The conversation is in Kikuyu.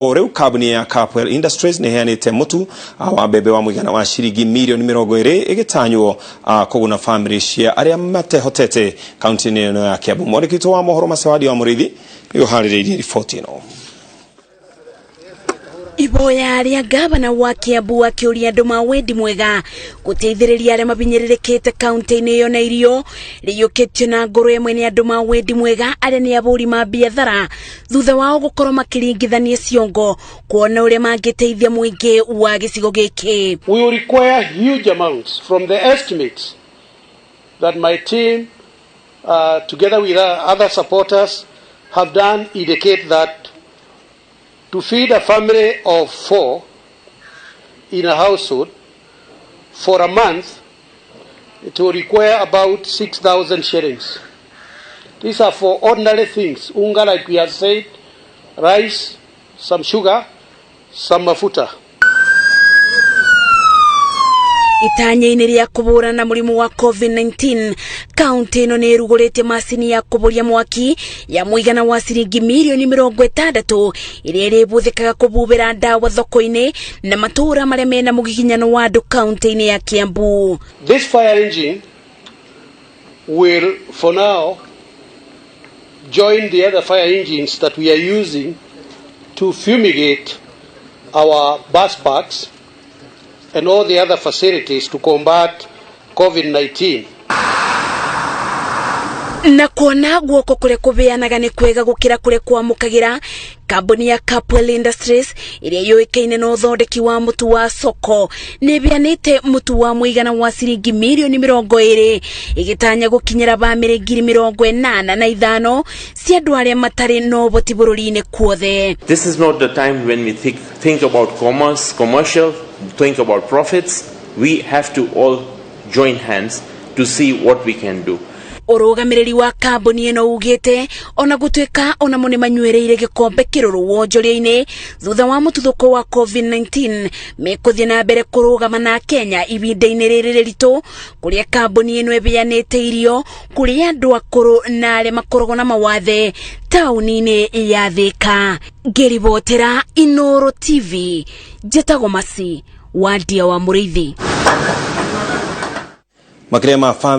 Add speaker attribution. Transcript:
Speaker 1: O rĩu kambuni ya Capwell Industries nĩ ĩheanĩte mũtu wa mbembe wa mũigana wa ciringi mirioni 20 ĩgĩtanywo kũguna famĩlĩ cia arĩa matehotete kaunti-inĩ ĩno ya Kiambu. Mwandĩki witũ wa mohoro Macewadi wa Mũrĩithi nĩwe ũharĩrĩirie riboti ĩno.
Speaker 2: Iboya rĩa gavana wa Kiambu akĩũria andũ ma wendi mwega gũteithĩrĩria arĩa mabinyĩrĩrĩkĩte kaunti-inĩ ĩyo na irio rĩiyũkĩtio na ngoro ĩmwe nĩ andũ ma wendi mwega arĩa nĩ ahũri ma biathara thutha wao gũkorwo makĩringithania ciongo kuona ũrĩa mangĩteithia mũingĩ wa gĩcigo gĩkĩ.
Speaker 3: We will require huge amounts from the estimates that my team, together with other supporters, have done indicate that to feed a family of 4 in a household for a month, it will require about 6,000 shillings. These are for ordinary things, unga like we have said, rice, some sugar, some mafuta.
Speaker 2: Itanya-inĩ rĩa kũhũrana mũrimũ wa COVID-19, kaunti ĩno nĩ ĩrugũrĩtie macini ya kũboria mwaki ya mũigana wa ciringi mirioni 60 ĩrĩa ĩrĩhũthĩkaga kũbubĩra ndawa thoko-inĩ na matũũra marĩa mena mũgiginyano wa andũ kaunti-inĩ ya Kiambu.
Speaker 3: This fire engine will for now join the other fire engines that we are using to fumigate our bus parks and all the other facilities to combat COVID-19.
Speaker 2: Na kuona guoko kuria kubeanaga nĩ kwega gũkĩra kũrĩa kwamũkagĩra, kambuni ya Capwell Industries ĩrĩa yũĩkaine na ũthondeki wa mũtu wa soko nĩ ĩbeanĩte mũtu wa mũigana wa ciringi mirioni 20 ĩgĩtanya gũkinyĩra bamĩrĩ 85,000 cia andũ arĩa matarĩ na ũhoti bũrũri-inĩ kuothe.
Speaker 4: This is not the time when we think about commerce, commercial, think about profits. We have to all join hands to see what we can do.
Speaker 2: Ũrũgamĩrĩri wa kambuni ĩno ugĩte ona gũtuĩka onamo nĩ manyuĩrĩire gĩkombe kĩrũrũ wonjoria-inĩ thutha wa mũtuthũko wa COVID-19, mekũthiĩ na mbere kũrũgama na Kenya ihinda-inĩ rĩrĩ rĩritũ kũrĩa kambuni ĩno ĩbeanĩte irio kũrĩ andũ akũrũ na arĩa makoragwo na mawathe taũni-inĩ ya Thika. Ngĩribotera Inooro TV, njĩtagwo Masi Wandia wa Mũrĩithi.
Speaker 1: Makĩria ma famĩlĩ